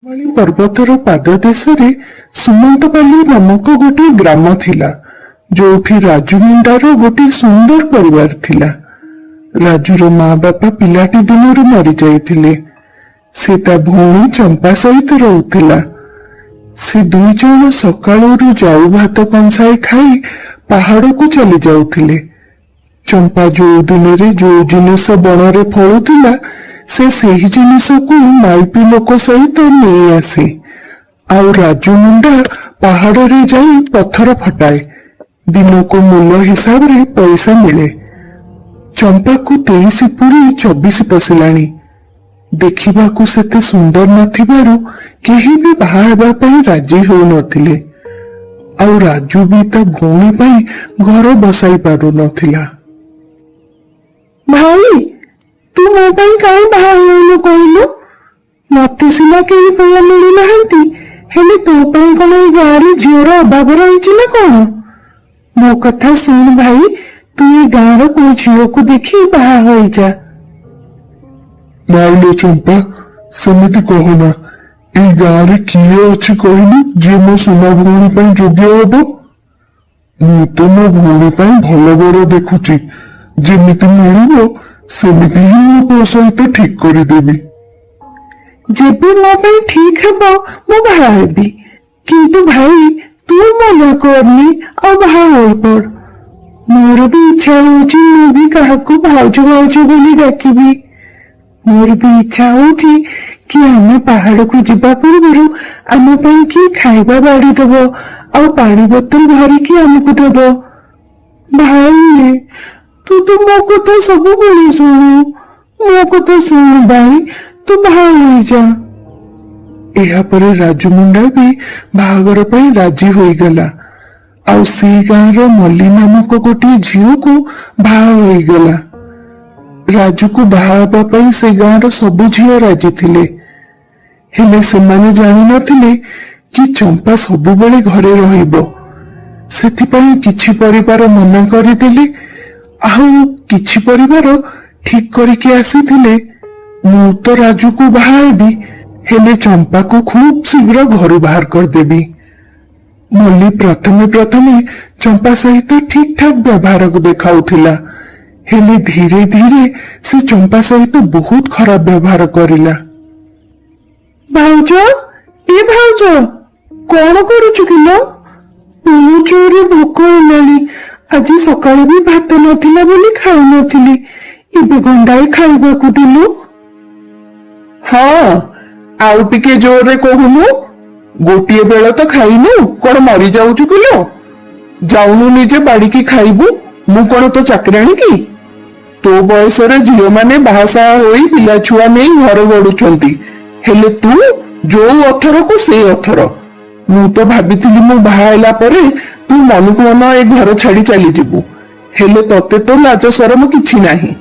ମାଳି ପର୍ବତର ପାଦଦେଶରେ ସୁମନ୍ତପାଲି ନାମକ ଗୋଟିଏ ଗ୍ରାମ ଥିଲା, ଯୋଉଠି ରାଜୁ ମୁଣ୍ଡାର ଗୋଟିଏ ସୁନ୍ଦର ପରିବାର ଥିଲା। ରାଜୁର ମା ବାପା ପିଲାଟି ଦିନରୁ ମରିଯାଇଥିଲେ। ସେ ତା ଭଉଣୀ ଚମ୍ପା ସହିତ ରହୁଥିଲା। ସେ ଦୁଇ ଜଣ ସକାଳରୁ ଜାଉ ଭାତ କଂସାଏ ଖାଇ ପାହାଡକୁ ଚାଲି ଯାଉଥିଲେ। ଚମ୍ପା ଯୋଉ ଦିନରେ ଯୋଉ ଜିନିଷ ବଣରେ ଫଳୁଥିଲା, ସେ ସେହି ଜିନିଷକୁ ମାଇପି ଲୋକ ସହିତ ନେଇ ଆସେ। ଆଉ ରାଜୁ ମୁଣ୍ଡା ପାହାଡରେ ଯାଇ ପଥର ଫଟାଏ। ଦିନକୁ ମୂଲ ହିସାବରେ ପଇସା ମିଳେ। ଚମ୍ପାକୁ 23 ପୁରି 24 ପଶିଲାଣି। ଦେଖିବାକୁ ସେତେ ସୁନ୍ଦର ନଥିବାରୁ କେହି ବି ବାହା ହେବା ପାଇଁ ରାଜି ହେଉନଥିଲେ। ଆଉ ରାଜୁ ବି ତା ଭଉଣୀ ପାଇଁ ଘର ବସାଇ ପାରୁନଥିଲା। ଭାଇ, ତୁ ମୋ ପାଇଁ କାହିଁ ବାହା ହେଉନୁ କହିଲୁ? ମତେ ସିନା କେହି ପୁଅ ମିଳୁନାହାନ୍ତି, ହେଲେ ତୋ ପାଇଁ କଣ ଏଇ ଗାଁରେ ଝିଅର ଅଭାବ ରହିଛି ନା କଣ? ମୋ କଥା ଶୁଣ ଭାଇ, ତୁ ଏଇ ଗାଁର କୋଉ ଝିଅକୁ ଦେଖି ବାହା ହୋଇଯା। ନାଇଁ ଲୋ ଚମ୍ପା, ସେମିତି କହନା। ଏଇ ଗାଁରେ କିଏ ଅଛି କହିଲୁ, ଯିଏ ମୋ ସୁନା ଭଉଣୀ ପାଇଁ ଯୋଗ୍ୟ ହବ? ମୁଁ ତ ମୋ ଭଉଣୀ ପାଇଁ ଭଲ ବର ଦେଖୁଛି। ଯେମିତି ମିଳିବ, ସେମିତି ହିଁ ମୁଁ ତୋ ସହିତ ଠିକ କରିଦେବି। ଯେବେ ମୋ ପାଇଁ ଠିକ ହେବ, ମୁଁ ବାହା ହେବି। କିନ୍ତୁ ଭାଇ, ତୁ ମନା କରନି ଆଉ ବାହା ହୋଇପଡ। ମୋର ବି ଇଚ୍ଛା ହଉଛି, ମୁଁ ବି କାହାକୁ ଭାଉଜ ଭାଉଜ ବୋଲି ଡାକିବି। ମୋର ବି ଇଚ୍ଛା ହଉଛି କି ଆମେ ପାହାଡକୁ ଯିବା ପୂର୍ବରୁ ଆମ ପାଇଁ କିଏ ଖାଇବା ବାଢି ଦବ ଆଉ ପାଣି ବୋତଲ ଭରିକି ଆମକୁ ଦେବ। ଭାଇ, ତୁ ତ ମୋ କଥା ସବୁବେଳେ ଶୁଣୁ। ମୋ କଥା ଶୁଣୁ ଭାଇ, ତୁ ବାହା ହୋଇଯା। ଏହାପରେ ରାଜୁ ମୁଣ୍ଡା ବି ବାହାଘର ପାଇଁ ରାଜି ହୋଇଗଲା ଆଉ ସେଇ ଗାଁର ମଲ୍ଲି ନାମକ ଗୋଟିଏ ଝିଅକୁ ବାହା ହୋଇଗଲା। ରାଜୁକୁ ବାହା ହେବା ପାଇଁ ସେ ଗାଁର ସବୁ ଝିଅ ରାଜି ଥିଲେ। ହେଲେ ସେମାନେ ଜାଣିନଥିଲେ କି ଚମ୍ପା ସବୁବେଳେ ଘରେ ରହିବ। ସେଥିପାଇଁ କିଛି ପରିବାର ମନା କରିଦେଲେ ଆଉ କିଛି ପରିବାର ଠିକ କରିକି ଆସିଥିଲେ, ମୁଁ ତ ରାଜୁକୁ ବାହା ହେବି, ହେଲେ ଚମ୍ପାକୁ ଖୁବ୍ ଶୀଘ୍ର ଘରୁ ବାହାର କରିଦେବି। ମଲ୍ଲି ପ୍ରଥମେ ପ୍ରଥମେ ଚମ୍ପା ସହିତ ଠିକ ଠାକ ବ୍ୟବହାର ଦେଖାଉଥିଲା। ହେଲେ ଧୀରେ ଧୀରେ ସେ ଚମ୍ପା ସହିତ ବହୁତ ଖରାପ ବ୍ୟବହାର କରିଲା। ଭାଉଜ, ଏ ଭାଉଜ, କଣ କରୁଛୁ କିଲୋ? ବହୁତ ଜୋରରେ ଭୋକ ହେଲାଣି। ଆଜି ସକାଳେ ବି ଭାତ ନଥିଲା ବୋଲି ଖାଉନଥିଲି। ଏବେ ଗଣ୍ଡାଏ ଖାଇବାକୁ ଦେଲୁ। ହଁ, ଆଉ ଟିକେ ଜୋରରେ କହୁନୁ। ଗୋଟିଏ ବେଳ ତ ଖାଇନୁ, କଣ ମରି ଯାଉଛୁ କିଲୋ? ଯାଉନୁ ନିଜେ ବାଡିକି ଖାଇବୁ। ମୁଁ କଣ ତୋ ଚାକିରାଣୀ କି? ତୋ ବୟସରେ ଝିଅମାନେ ବାହାସାହା ହୋଇ ପିଲା ଛୁଆ ନେଇ ଘର ଗଢୁଛନ୍ତି, ହେଲେ ତୁ ଯୋଉ ଅଥରକୁ ସେଇ ଅଥର। ମୁଁ ତ ଭାବିଥିଲି ମୁଁ ବାହା ହେଲା ପରେ ତୁ ମନକୁ ମନ ଏ ଘର ଛାଡି ଚାଲିଯିବୁ, ହେଲେ ତତେ ତ ଲାଜ ସରମ କିଛି ନାହିଁ।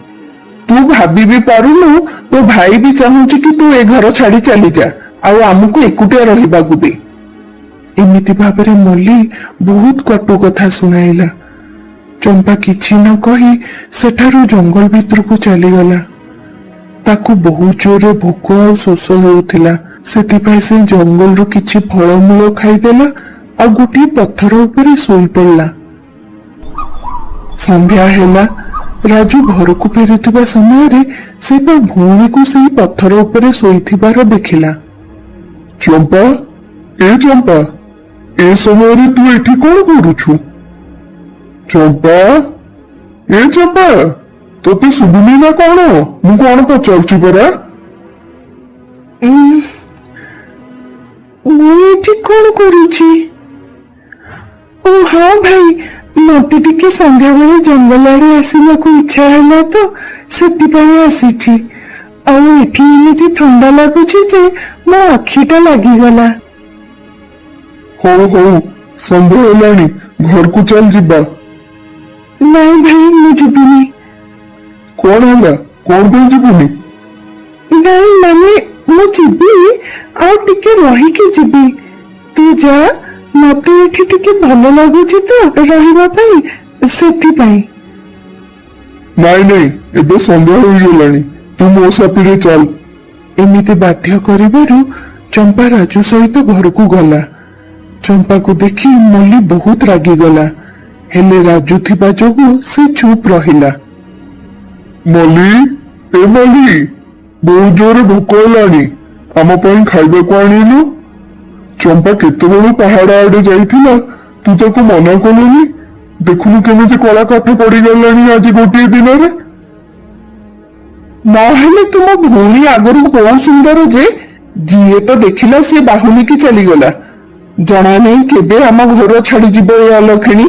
ତୁ ଭାବି ବି ପାରୁନୁ, ତୋ ଭାଇ ବି ଚାହୁଁଛି କି ତୁ ଏ ଘର ଛାଡି ଚାଲିଯା ଆଉ ଆମକୁ ଏକୁଟିଆ ରହିବାକୁ ଦେ। ଏମିତି ଭାବରେ ମଲ୍ଲି ବହୁତ କଟୁ କଥା ଶୁଣାଇଲା। ଚମ୍ପା କିଛି ନ କହି ସେଠାରୁ ଜଙ୍ଗଲ ଭିତରକୁ ଚାଲିଗଲା। ତାକୁ ବହୁତ ଜୋରରେ ଭୋକ ଆଉ ଶୋଷ ହେଉଥିଲା। ସେଥିପାଇଁ ସେ ଜଙ୍ଗଲରୁ କିଛି ଫଳମୂଳ ଖାଇଦେଲା ଆଉ ଗୋଟିଏ ପଥର ଉପରେ ଶୋଇପଡ଼ିଲା। ସନ୍ଧ୍ୟା ହେଲା। ରାଜୁ ଘରକୁ ଫେରୁଥିବା ସମୟରେ ସେ ତା ଭଉଣୀକୁ ସେଇ ପଥର ଉପରେ ଶୋଇଥିବାର ଦେଖିଲା। ଚମ୍ପା, ଏ ଚମ୍ପା, ଏ ସମୟରେ ତୁ ଏଠି କଣ କରୁଛୁ? ଚମ୍ପା, ଏ ଚମ୍ପା, ତୋତେ ଶୁଭୁନି ନା କଣ? ମୁଁ କଣ ପଚାରୁଛି ପରା। ମୁଁ ଏଠି କଣ କରୁଛି? ଓ ହଁ ଭାଇ, ମତେ ଟିକେ ସନ୍ଧ୍ୟାବେଳେ ଜଙ୍ଗଲ ଆଡେ ଆସିବାକୁ ଇଚ୍ଛା ହେଲା ତ ସେଥିପାଇଁ ଆସିଛି। ଆଉ ଏଠି ଏମିତି ଥଣ୍ଡା ଲାଗୁଛି ଯେ ମୋ ଆଖିଟା ଲାଗିଗଲା। ହଉ ହଉ, ସନ୍ଧ୍ୟା ହେଲାଣି, ଘରକୁ ଚାଲ ଯିବା। ନାଇଁ ଭାଇ, ମୁଁ ଯିବିନି। କଣ ହେଲା? କଣ ପାଇଁ ଯିବୁନି? ନାଇଁ ମାନେ, ମୁଁ ଯିବି, ଆଉ ଟିକେ ରହିକି ଯିବି। ତୁ ଯା, ମତେ ଏଠି ଟିକେ ଭଲ ଲାଗୁଛି ତ ରହିବା ପାଇଁ, ସେଥିପାଇଁ। ନାଇଁ ନାଇଁ, ଏବେ ସନ୍ଧ୍ୟା ହୋଇଗଲାଣି, ତୁ ମୋ ସାଥିରେ ଚାଲ। ଏମିତି ବାଧ୍ୟ କରିବାରୁ ଚମ୍ପା ରାଜୁ ସହିତ ଘରକୁ ଗଲା। ଚମ୍ପାକୁ ଦେଖି ମଲ୍ଲି ବହୁତ ରାଗିଗଲା, ହେଲେ ରାଜୁ ଥିବା ଯୋଗୁ ସେ ଚୁପ୍ ରହିଲା। ମଲ୍ଲି, ଏ ମଲ୍ଲି, ବହୁତ ଜୋରେ ଭୋକ ହେଲାଣି, ଆମ ପାଇଁ ଖାଇବାକୁ ଆଣିଲୁ। ଚମ୍ପା କେତେବେଳୁ ପାହାଡ ଆଡେ ଯାଇଥିଲା, ତୁ ତାକୁ ମନା କଲୁନି। ଦେଖୁନୁ କେମିତି କଳା କାଠ ପଡିଗଲାଣି ଆଜି ଗୋଟିଏ ଦିନରେ। ନହେଲେ ତୁମ ଭଉଣୀ ଆଗରୁ କୋଉ ସୁନ୍ଦର ଯେ, ଯିଏ ତ ଦେଖିଲା ସିଏ ବାହୁନିକି ଚାଲିଗଲା। ଜଣା ନାହିଁ କେବେ ଆମ ଘର ଛାଡିଯିବ ଏ ଅଲକ୍ଷଣୀ।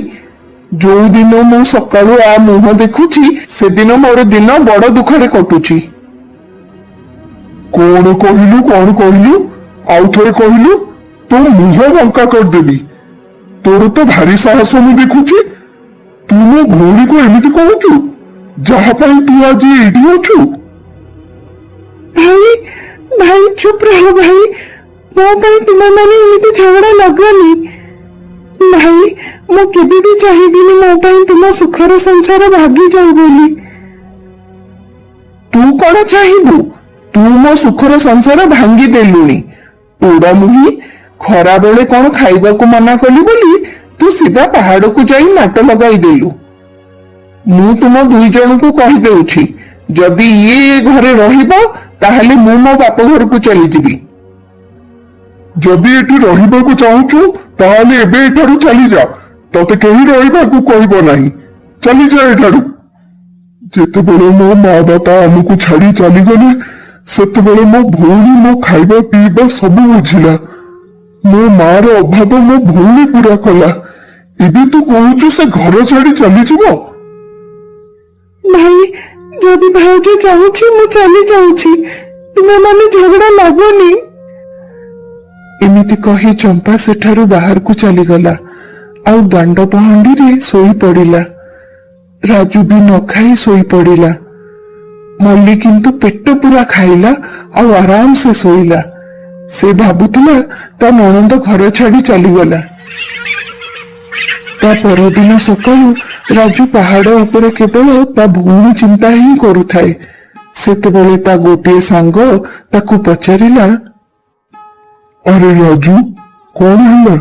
ଯୋଉ ଦିନ ମୁଁ ସକାଳୁ ଆ ମୁହଁ ଦେଖୁଛି, ସେଦିନ ମୋର ଦିନ ବଡ ଦୁଃଖରେ କଟୁଛି। କଣ କହିଲୁ? କଣ କହିଲୁ? ଆଉ ଥରେ କହିଲୁ, ତୋ ମୁହଁ ବଙ୍କା କରିଦେବି। ତୋର ତ ଭାରି ସାହସ ମୁଁ ଦେଖୁଛି। ତୁ ମୋ ଭଉଣୀକୁ ଏମିତି କହୁଛୁ, ଯାହା ପାଇଁ ତୁ ଆଜି ଏଇଠି ଅଛୁ? ଭାଇ, ଭାଇ, ଚୁପ୍ ରହ ଭାଇ। ମୋ ପାଇଁ ତୁମେମାନେ ଏମିତି ଝଗଡ଼ା ଲଗାନି ଭାଇ। ମୁଁ କେବେ ବି ଚାହିଁବିନି ମୋ ପାଇଁ ତୁମ ସୁଖର ସଂସାର ଭାଗି ଯାଉ ବୋଲି। ତୁ କଣ ଚାହିଁବୁ? ତୁ ମୋ ସୁଖର ସଂସାର ଭାଙ୍ଗି ଦେଲୁଣି। ପୋଡ ମୁହିଁ, ଖରା ବେଳେ କଣ ଖାଇବାକୁ ମନା କଲି ବୋଲି ତୁ ସିଧା ପାହାଡକୁ ଯାଇ ନାଟ ଲଗାଇ ଦେଲୁ। ମୁଁ ତୁମ ଦୁଇ ଜଣଙ୍କୁ କହିଦେଉଛି, ଯଦି ଇଏ ଏ ଘରେ ରହିବ ତାହେଲେ ମୁଁ ମୋ ବାପ ଘରକୁ ଚାଲିଯିବି। ଯଦି ଏଠି ରହିବାକୁ ଚାହୁଁଛୁ ତାହେଲେ ଏବେ ଏଠାରୁ ଚାଲିଯା। ତତେ କେହି ରହିବାକୁ କହିବ ନାହିଁ, ଚାଲିଯା ଏଠାରୁ। ଯେତେବେଳେ ମୋ ମା ବାପା ଆମକୁ ଛାଡି ଚାଲିଗଲେ, ସେତେବେଳେ ମୋ ଭଉଣୀ ମୋ ଖାଇବା ପିଇବା ସବୁ ବୁଝିଲା। ମୋ ମାର ଅଭାବ ମୋ ଭଉଣୀ ପୁରା କଲା। ଏବେ ତୁ କହୁଛୁ ସେ ଘର ଛାଡି ଚାଲିଯିବ? ଭାଇ, ଯଦି ଭାଉଜ ଚାହୁଁଛି ମୁଁ ଚାଲି ଯାଉଛି, ତୁମେମାନେ ଝଗଡ଼ା ଲାଗନି। ଏମିତି କହି ଚମ୍ପା ସେଠାରୁ ବାହାରକୁ ଚାଲିଗଲା ଆଉ ଦାଣ୍ଡ ପହଣ୍ଡିରେ ଶୋଇ ପଡ଼ିଲା। ରାଜୁ ବି ନ ଖାଇ ଶୋଇ ପଡ଼ିଲା। ମଲ୍ଲି କିନ୍ତୁ ପେଟ ପୁରା ଖାଇଲା ଆଉ ଆରାମସେ ଶୋଇଲା। ସେ ଭାବୁଥିଲା ତା ନଣନ୍ଦ ଘର ଛାଡି ଚାଲିଗଲା। ତା ପରଦିନ ସକାଳୁ ରାଜୁ ପାହାଡ ଉପରେ କେବଳ ତା ଭଉଣୀ ଚିନ୍ତା ହିଁ କରୁଥାଏ। ସେତେବେଳେ ତା ଗୋଟିଏ ସାଙ୍ଗ ତାକୁ ପଚାରିଲା, ଆରେ ରାଜୁ, କଣ ହେଲା?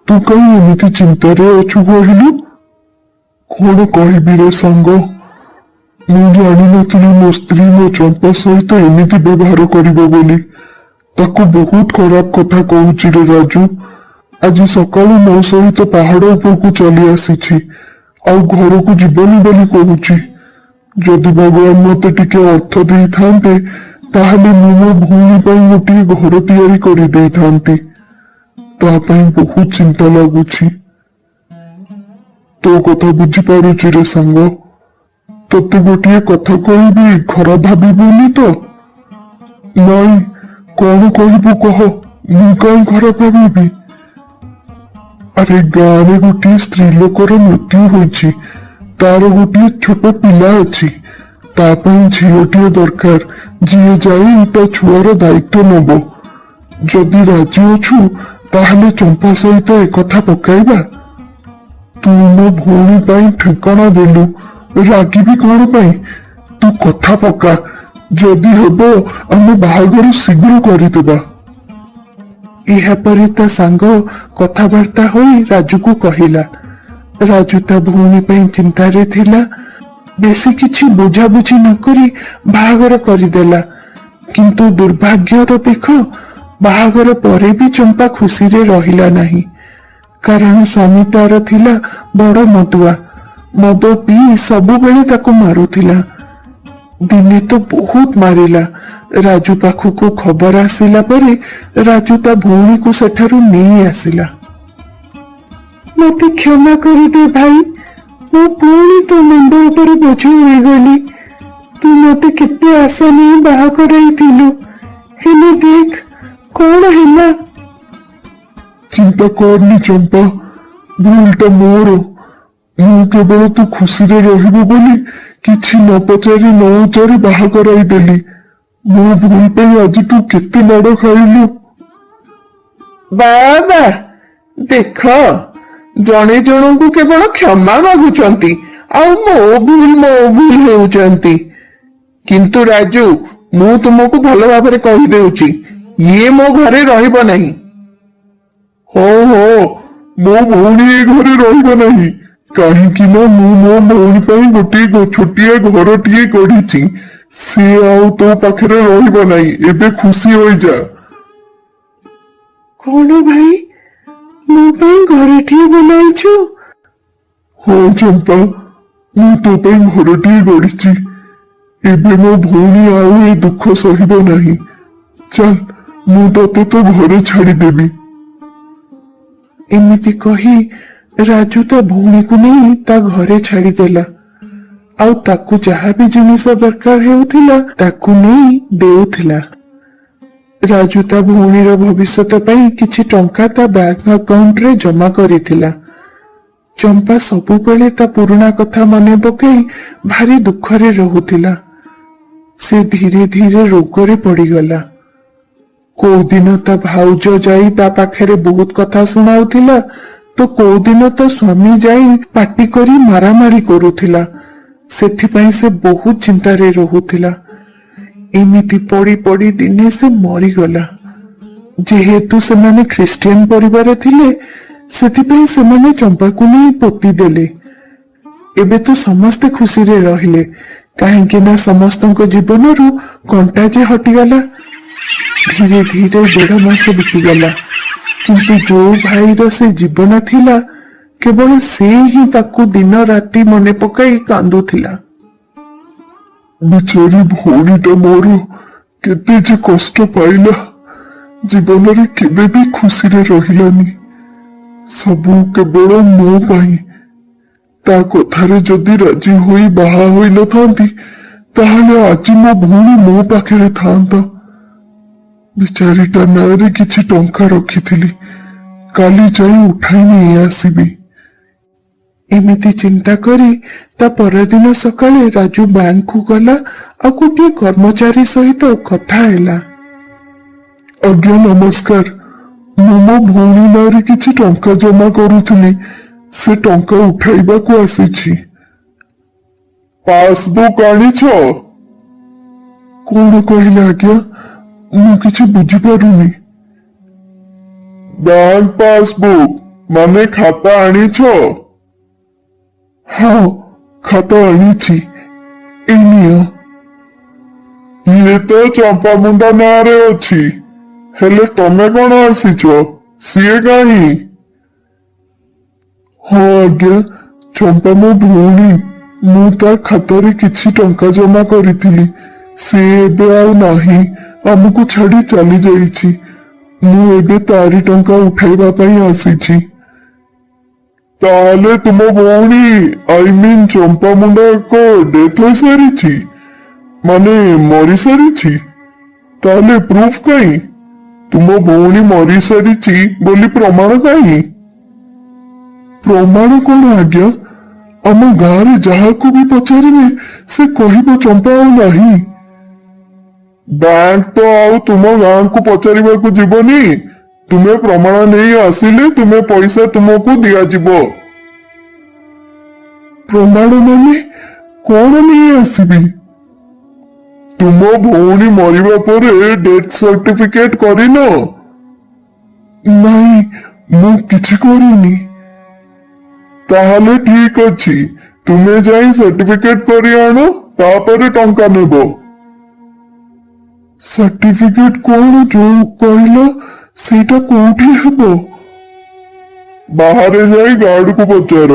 ତୁ କାହିଁ ଏମିତି ଚିନ୍ତାରେ ଅଛୁ କହିଲୁ? କଣ କହିବି ରେ ସାଙ୍ଗ, ମୁଁ ଜାଣିନଥିଲି ମୋ ସ୍ତ୍ରୀ ମୋ ଚମ୍ପା ସହିତ ଏମିତି ବ୍ୟବହାର କରିବ ବୋଲି। ତାକୁ ବହୁତ ଖରାପ କଥା କହୁଛି ରେ ରାଜୁ। ଆଜି ସକାଳୁ ମୋ ସହିତ ପାହାଡ ଉପରକୁ ଚାଲି ଆସିଛି ଆଉ ଘରକୁ ଯିବନି ବୋଲି କହୁଛି। ଯଦି ଭଗବାନ ମତେ ଟିକେ ଅର୍ଥ ଦେଇଥାନ୍ତେ, ତାହେଲେ ମୁଁ ମୋ ଭଉଣୀ ପାଇଁ ଗୋଟିଏ ଘର ତିଆରି କରିଦେଇଥାନ୍ତି। ତା ପାଇଁ ବହୁତ ଚିନ୍ତା ଲାଗୁଛି। ତୋ କଥା ବୁଝିପାରୁଛି ରେ ସାଙ୍ଗ। ତତେ ଗୋଟିଏ କଥା କହିବି, ଖରାପ ଭାବିବୁନି ତ? ନାଇଁ, କଣ କହିବୁ କହ, ମୁଁ କାହିଁ ଖରାପ ଭାବିବି? ଆରେ, ଗାଁରେ ଗୋଟିଏ ସ୍ତ୍ରୀ ଲୋକର ମୃତ୍ୟୁ ହୋଇଛି। ତାର ଗୋଟିଏ ଛୋଟ ପିଲା ଅଛି। ତା ପାଇଁ ଝିଅଟିଏ ଦରକାର, ଯିଏ ଯାଇ ତା ଛୁଆର ଦାୟିତ୍ୱ ନବ। ଯଦି ରାଜି ଅଛୁ ତାହେଲେ ଚମ୍ପା ସହିତ ଏକଥା ପକାଇବା। ତୁ ମୋ ଭଉଣୀ ପାଇଁ ଠିକଣା ଦେଲୁ, ରାଗିବି କଣ ପାଇଁ? ତୁ କଥା ପକା, ଯଦି ହେବ ଆମେ ବାହାଘର ଶୀଘ୍ର କରିଦେବା। ଏହାପରେ ତା ସାଙ୍ଗ କଥାବାର୍ତ୍ତା ହୋଇ ରାଜୁକୁ କହିଲା। ରାଜୁ ତା ଭଉଣୀ ପାଇଁ ଚିନ୍ତାରେ ଥିଲା। ବେଶୀ କିଛି ବୁଝାବୁଝି ନ କରି ବାହାଘର କରିଦେଲା। କିନ୍ତୁ ଦୁର୍ଭାଗ୍ୟ ତ ଦେଖ, ବାହାଘର ପରେ ବି ଚମ୍ପା ଖୁସିରେ ରହିଲା ନାହିଁ। କାରଣ ସ୍ୱାମୀ ତାର ଥିଲା ବଡ ମଦୁଆ। ମଦ ପିଇ ସବୁବେଳେ ତାକୁ ମାରୁଥିଲା। ଦିନେ ତ ବହୁତ ମାରିଲା। ରାଜୁ ପାଖକୁ ଖବର ଆସିଲା ପରେ ରାଜୁ ତା ଭଉଣୀକୁ ସେଠାରୁ ନେଇ ଆସିଲା। ମତେ କ୍ଷମା କରିଦେ ଭାଇ, ମୁଁ ପୁଣି ତୋ ମୁଣ୍ଡ ଉପରେ ବୋଝ ହୋଇଗଲି। ତୁ ମତେ କେତେ ଆଶା ନେଇ ବାହା କରାଇଥିଲୁ, ହେଲେ ଦେଖ କଣ ହେଲା। ଚିନ୍ତା କରନି ଚମ୍ପା, ଭୁଲଟା ମୋର। ମୁଁ କେବଳ ତୁ ଖୁସିରେ ରହିବୁ ବୋଲି କିଛି ନ ପଚାରି ନ ଉଚାରି ବାହା କରାଇଦେଲି। ମୋ ଭୁଲ ପାଇଁ ଆଜି ତୁ କେତେ ମାଡ ଖାଇଲୁ। ବାବା, ଦେଖ, ଜଣେ ଜଣଙ୍କୁ କେବଳ କ୍ଷମା ମାଗୁଛନ୍ତି ଆଉ ମୋ ଭୁଲ ମୋ ଭୁଲ ହେଉଛନ୍ତି। କିନ୍ତୁ ରାଜୁ, ମୁଁ ତୁମକୁ ଭଲ ଭାବରେ କହିଦେଉଛି, ଇଏ ମୋ ଘରେ ରହିବ ନାହିଁ। ହଁ ହଁ, ମୋ ଭଉଣୀ ଏ ଘରେ ରହିବ ନାହିଁ, କାହିଁକି ନା ମୁଁ ମୋ ଭଉଣୀ ପାଇଁ ଗୋଟିଏ ଛୋଟିଆ ଘରଟିଏ ଗଢିଛି। ସେ ଆଉ ତୋ ପାଖରେ ରହିବ ନାହିଁ। ଏବେ ଖୁସି ହୋଇଯା। କଣ ଭାଇ, ମୋ ପାଇଁ ଘରଟିଏ ବନାଇଛୁ? ହଁ ଚମ୍ପା, ମୁଁ ତୋ ପାଇଁ ଘରଟିଏ ଗଢିଛି। ଏବେ ମୋ ଭଉଣୀ ଆଉ ଏ ଦୁଃଖ ସହିବ ନାହିଁ। ଚାଲ, ମୁଁ ତତେ ତୋ ଘରେ ଛାଡିଦେବି। ଏମିତି କହି ରାଜୁ ତା ଭଉଣୀକୁ ନେଇ ତା ଘରେ ଛାଡିଦେଲା ଆଉ ତାକୁ ଯାହା ବି ଜିନିଷ ଦରକାର ହେଉଥିଲା ତାକୁ ନେଇ ଦେଉଥିଲା। ରାଜୁ ତା ଭଉଣୀର ଭବିଷ୍ୟତ ପାଇଁ କିଛି ଟଙ୍କା ତା ବ୍ୟାଙ୍କ ଆକାଉଣ୍ଟରେ ଜମା କରିଥିଲା। ଚମ୍ପା ସବୁବେଳେ ତା ପୁରୁଣା କଥା ମନେ ପକାଇ ଭାରି ଦୁଃଖରେ ରହୁଥିଲା। ସେ ଧୀରେ ଧୀରେ ରୋଗରେ ପଡିଗଲା। କୋଉଦିନ ତା ଭାଉଜ ଯାଇ ତା ପାଖରେ ବହୁତ କଥା ଶୁଣାଉଥିଲା ତ କୋଉଦିନ ତା ସ୍ୱାମୀ ଯାଇ ପାଟି କରି ମାରାମାରି କରୁଥିଲା। ସେଥିପାଇଁ ସେ ବହୁତ ଚିନ୍ତାରେ ରହୁଥିଲା। ଏମିତି ପଡି ପଡି ଦିନେ ସେ ମରିଗଲା। ଯେହେତୁ ସେମାନେ ଖ୍ରୀଷ୍ଟିଆନ ପରିବାର ଥିଲେ, ସେଥିପାଇଁ ସେମାନେ ଚମ୍ପାକୁ ନେଇ ପୋତି ଦେଲେ। ଏବେ ତ ସମସ୍ତେ ଖୁସିରେ ରହିଲେ, କାହିଁକି ନା ସମସ୍ତଙ୍କ ଜୀବନରୁ କଣ୍ଟା ଯେ ହଟିଗଲା। ଧୀରେ ଧୀରେ 1.5 ମାସ ବିତିଗଲା, କିନ୍ତୁ ଯୋଉ ଭାଇର ସେ ଜୀବନ ଥିଲା, କେବଳ ସେ ହିଁ ତାକୁ ଦିନ ରାତି ମନେ ପକାଇ କାନ୍ଦୁଥିଲା। ବିଚାରୀ ଭଉଣୀଟା ମୋର କେତେ ଯେ କଷ୍ଟ ପାଇଲା, ଜୀବନରେ କେବେ ବି ଖୁସିରେ ରହିଲାନି। ସବୁ କେବଳ ମୋ ପାଇଁ। ତା କଥାରେ ଯଦି ରାଜି ହୋଇ ବାହା ହୋଇନଥାନ୍ତି, ତାହେଲେ ଆଜି ମୋ ଭଉଣୀ ମୋ ପାଖରେ ଥାନ୍ତା। ବିଚାରୀଟା ନାଁରେ କିଛି ଟଙ୍କା ରଖିଥିଲି, କାଲି ଯାଇ ଉଠାଇ ନେଇ ଆସିବି। ଏମିତି ଚିନ୍ତା କରି ତା ପରଦିନ ସକାଳେ ରାଜୁ ବ୍ୟାଙ୍କକୁ ଗଲା ଆଉ ଗୋଟିଏ କର୍ମଚାରୀ ସହିତ କଥା ହେଲା। ଆଜ୍ଞା ନମସ୍କାର, ମୁଁ ମୋ ଭଉଣୀ ନାଁରେ କିଛି ଟଙ୍କା ଜମା କରୁଥିଲି, ସେ ଟଙ୍କା ଉଠାଇବାକୁ ଆସିଛି। ପାସବୁକ୍ ଆଣିଛ? କଣ କହିଲେ ଆଜ୍ଞା, ମୁଁ କିଛି ବୁଝିପାରୁନି। ବ୍ୟାଙ୍କ ପାସବୁକ୍ ମାନେ ଖାତା ଆଣିଛ? ହଁ, ଖାତା ଆଣିଛି, ଏଇ ନିଅ। ଇଏ ତ ଚମ୍ପାମୁଣ୍ଡା ନାଁରେ ଅଛି, ହେଲେ ତମେ କଣ ଆସିଛ? ସିଏ କାହିଁ? ହଁ ଆଜ୍ଞା, ଚମ୍ପା ମୋ ଭଉଣୀ। ମୁଁ ତା ଖାତାରେ କିଛି ଟଙ୍କା ଜମା କରିଥିଲି। ସେ ଏବେ ଆଉ ନାହିଁ, ଆମକୁ ଛାଡି ଚାଲି ଯାଇଛି। ମୁଁ ଏବେ ତାରି ଟଙ୍କା ଉଠାଇବା ପାଇଁ ଆସିଛି। ତାହେଲେ ତୁମ ଭଉଣୀ, I mean ଚମ୍ପା ମୁଣ୍ଡାଙ୍କ ଡେଥ୍ ହୋଇସାରିଛି, ମାନେ ମରିସାରିଛି? ତାହେଲେ ପ୍ରୁଫ୍ କାହିଁ? ତୁମ ଭଉଣୀ ମରିସାରିଛି ବୋଲି ପ୍ରମାଣ କାହିଁ? ପ୍ରମାଣ କଣ ଆଜ୍ଞା? ଆମ ଗାଁରେ ଯାହାକୁ ବି ପଚାରିବେ, ସେ କହିବ ଚମ୍ପା ଆଉ ନାହିଁ। ବ୍ୟାଙ୍କ ତ ଆଉ ତୁମ ଗାଁକୁ ପଚାରିବାକୁ ଯିବନି। ତୁମେ ପ୍ରମାଣ ନେଇ ଆସିଲେ ତୁମେ ପଇସା ତୁମକୁ ଦିଆଯିବ। ପ୍ରମାଣ ମାନେ କଣ ନେଇ ଆସିବି? ତୁମ ଭଉଣୀ ମରିବା ପରେ ଡେଥ୍ ସାର୍ଟିଫିକେଟ କରିନ? ନାଇଁ, ମୁଁ କିଛି କରିନି। ତାହେଲେ ଠିକ ଅଛି, ତୁମେ ଯାଇ ସାର୍ଟିଫିକେଟ କରି ଆଣ, ତାପରେ ଟଙ୍କା ନେବ। ସାର୍ଟିଫିକେଟ କଣ ଯୋଉ କହିଲ, ସେଇଟା କୋଉଠି ହେବ? ବାହାରେ ଯାଇ ଗାର୍ଡକୁ ପଚାର।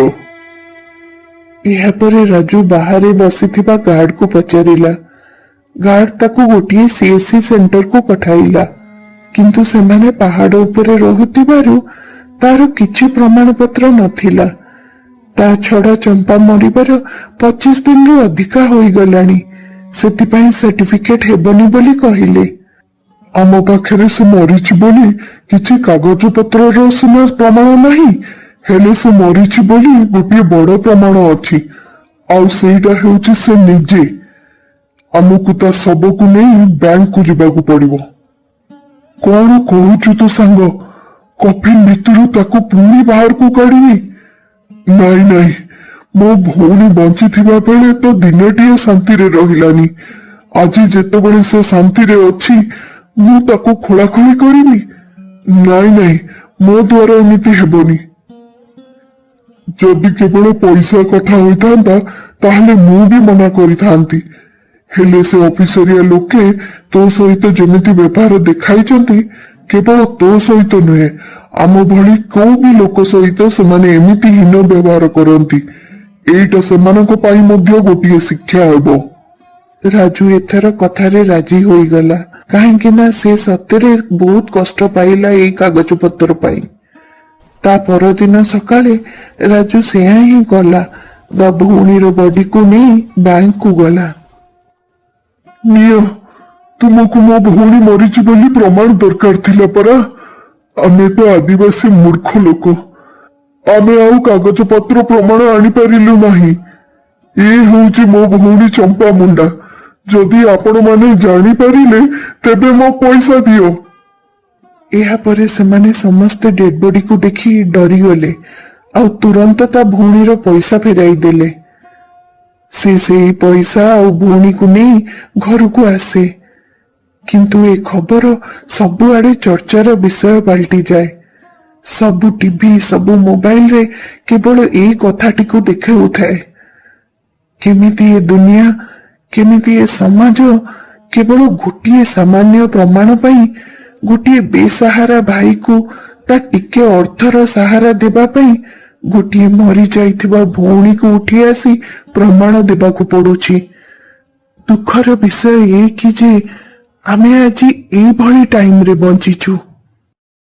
ଏହାପରେ ରାଜୁ ବାହାରେ ବସିଥିବା ଗାର୍ଡକୁ ପଚାରିଲା। ଗାର୍ଡ ତାକୁ ଗୋଟିଏ ସିଏସସି ସେଣ୍ଟରକୁ ପଠାଇଲା, କିନ୍ତୁ ସେମାନେ ପାହାଡ ଉପରେ ରହୁଥିବାରୁ ତାର କିଛି ପ୍ରମାଣପତ୍ର ନଥିଲା। ତା ଛଡା ଚମ୍ପା ମରିବାର 25 ଦିନରୁ ଅଧିକା ହୋଇଗଲାଣି, ସେଥିପାଇଁ ସାର୍ଟିଫିକେଟ ହେବନି ବୋଲି କହିଲେ। ଆମ ପାଖରେ ସେ ମରିଛି ବୋଲି କିଛି କାଗଜ ପତ୍ରର ସିନା ପ୍ରମାଣ ନାହିଁ, ହେଲେ ସେ ମରିଛି ବୋଲି ଗୋଟିଏ ବଡ ପ୍ରମାଣ ଅଛି, ଆଉ ସେଇଟା ହେଉଛି ସେ ନିଜେ। ଆମକୁ ତା ଶବକୁ ନେଇ ବ୍ୟାଙ୍କକୁ ଯିବାକୁ ପଡିବ। କଣ କହୁଛୁ ତୁ ସାଙ୍ଗ? କଫିନ ଭିତରୁ ତାକୁ ପୁଣି ବାହାରକୁ କାଢିବି? ନାଇଁ ନାଇଁ, ମୋ ଭଉଣୀ ବଞ୍ଚିଥିବା ବେଳେ ତ ଦିନଟିଏ ଶାନ୍ତିରେ ରହିଲାନି। ଆଜି ଯେତେବେଳେ ସେ ଶାନ୍ତିରେ ଅଛି, ମୁଁ ତାକୁ ଖୋଳାଖୋଳି କରିବି? ନାଇଁ ନାଇଁ, ମୋ ଦ୍ୱାରା ଏମିତି ହେବନି। ଯଦି କେବଳ ପଇସା କଥା ହୋଇଥାନ୍ତା, ତାହେଲେ ମୁଁ ବି ମନା କରିଥାନ୍ତି। ହେଲେ ସେ ଅଫିସରିଆ ଲୋକେ ତୋ ସହିତ ଯେମିତି ବ୍ୟବହାର ଦେଖାଇଛନ୍ତି, କେବଳ ତୋ ସହିତ ନୁହେଁ, ଆମ ଭଳି କୋଉ ବି ଲୋକ ସହିତ ସେମାନେ ଏମିତି ହୀନ ବ୍ୟବହାର କରନ୍ତି। ଏଇଟା ସେମାନଙ୍କ ପାଇଁ ମଧ୍ୟ ଗୋଟିଏ ଶିକ୍ଷା ହେବ। ରାଜୁ ଏଥର କଥାରେ ରାଜି ହୋଇଗଲା, କାହିଁକି ନା ସେ ସତରେ ବହୁତ କଷ୍ଟ ପାଇଲା ଏଇ କାଗଜପତ୍ର ପାଇଁ। ତା ପରଦିନ ସକାଳେ ରାଜୁ ସେୟା ହିଁ କଲା। ତା ଭଉଣୀର ବଡିକୁ ନେଇ ବ୍ୟାଙ୍କକୁ ଗଲା। ନିଅ, ତୁମକୁ ମୋ ଭଉଣୀ ମରିଛି ବୋଲି ପ୍ରମାଣ ଦରକାର ଥିଲା ପରା। ଆମେ ତ ଆଦିବାସୀ ମୂର୍ଖ ଲୋକ, ଆମେ ଆଉ କାଗଜପତ୍ର ପ୍ରମାଣ ଆଣିପାରିଲୁ ନାହିଁ। ଏ ହେଉଛି ମୋ ଭଉଣୀ ଚମ୍ପା ମୁଣ୍ଡା। ଯଦି ଆପଣମାନେ ଜାଣିପାରିଲେ, ତେବେ ମୋ ପଇସା ଦିଅ। ଏହାପରେ ସେମାନେ ସମସ୍ତେ ଡେଡ୍ ବଡିକୁ ଦେଖି ଡରିଗଲେ ଆଉ ତୁରନ୍ତ ତା ଭଉଣୀର ପଇସା ଫେରାଇ ଦେଲେ। ସେ ସେଇ ପଇସା ଆଉ ଭଉଣୀକୁ ନେଇ ଘରକୁ ଆସେ। କିନ୍ତୁ ଏ ଖବର ସବୁଆଡେ ଚର୍ଚ୍ଚାର ବିଷୟ ପାଲଟିଯାଏ। ସବୁ ଟିଭି, ସବୁ ମୋବାଇଲରେ କେବଳ ଏଇ କଥାଟିକୁ ଦେଖାଉଥାଏ। କେମିତି ଏ ଦୁନିଆ, କେମିତି ଏ ସମାଜ କେବଳ ଗୋଟିଏ ସାମାନ୍ୟ ପ୍ରମାଣ ପାଇଁ ଗୋଟିଏ ବେସାହାରା ଭାଇକୁ ତା ଟିକେ ଅର୍ଥର ସାହାରା ଦେବା ପାଇଁ ଗୋଟିଏ ମରିଯାଇଥିବା ଭଉଣୀକୁ ଉଠି ଆସି ପ୍ରମାଣ ଦେବାକୁ ପଡୁଛି। ଦୁଃଖର ବିଷୟ ଏ କି ଯେ ଆମେ ଆଜି ଏଇଭଳି ଟାଇମରେ ବଞ୍ଚିଛୁ।